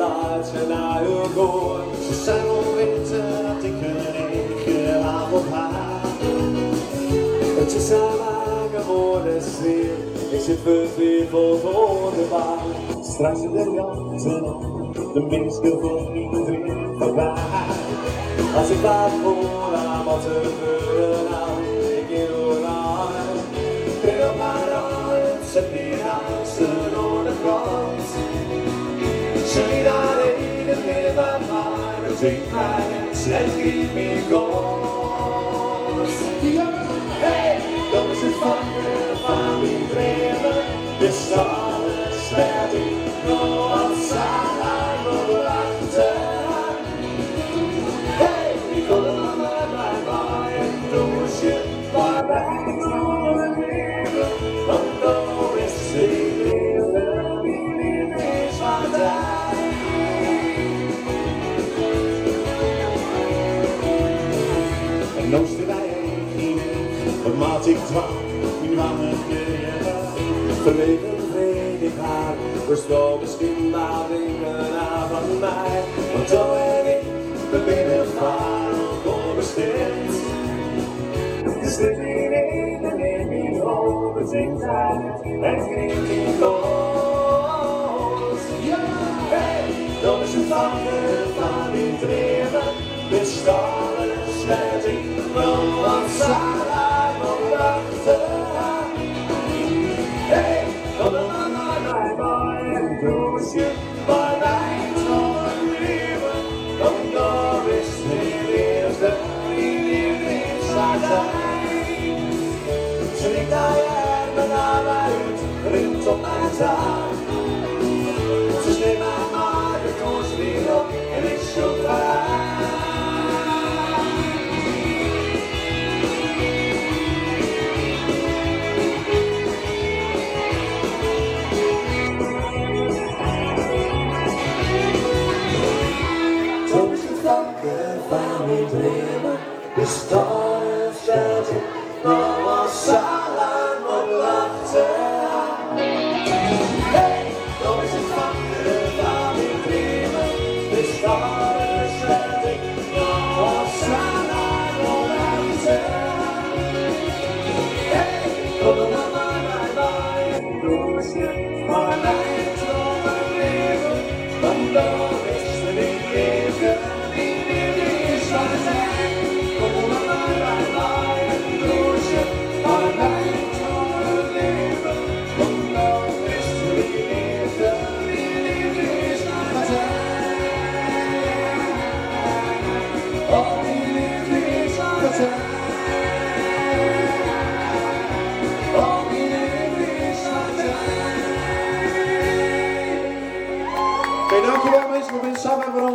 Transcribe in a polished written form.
laitsje nei elkoar. Se sei wol witte dat ik in eachje haw op har. It is sa makke moaie sfear, ik sit fertwiveld oan de bar. Straks yn de rjochten op, de minske fan myn dream foarby. As ik wat foar har moat wurde nou, ik gean oerein. Kring op har arm, set myn angsten oan de kant. Se liet har eagen mear fan my, betwingt my net en grypt myn kâns. Hey, do bist it famke fan myn dreamen, bist alles wêr't ik no al sa lang op wachte. Hey, kom dan mar by my en dûnsje mei my troch it libben, want do bist myn leafde, myn lievelingspartij. En no stean wy each yn each, wat moat ik dwaan? Myn wangen kleave. Ferlegen freegje ik har, wolsto miskien wat drinken ha fan my? Want do en ik, we binne foar elkoar bestimd. Dus lit dyn eagen yn myn holle, betwingt har net en gryp myn kâns. Hey, do bist it famke fan myn dreamen, bist alles wêr't ik no al sa lang op wachte. Hey, kom dan mar mei my mei en dûnsje mei my troch it libben, want do bist myn leafde, myn lievelingspartij. Se rint har earmen nei my út, rint op my ta. Se nimt my mei de dûnsflier op en ik sjoch har oan. Do bist it famke fan myn dreamen, bist alles wêr't ik no al sa lang op wachte. Hey, do bist it famke fan myn dreamen, bist alles wêr't ik no al sa lang op wachte. Hey, kom dan mar mei my mei en dûnsje mei my troch it libben, want do bist myn leafde, myn lievelingspartij. Kom dan mar mei my mei en dûnsje mei my troch it libben, want do bist myn leafde, myn lievelingspartij. Oh, myn lievelingspartij. Oh, myn lievelingspartij. Oké, dankjewel mensen. We zijn samen weer.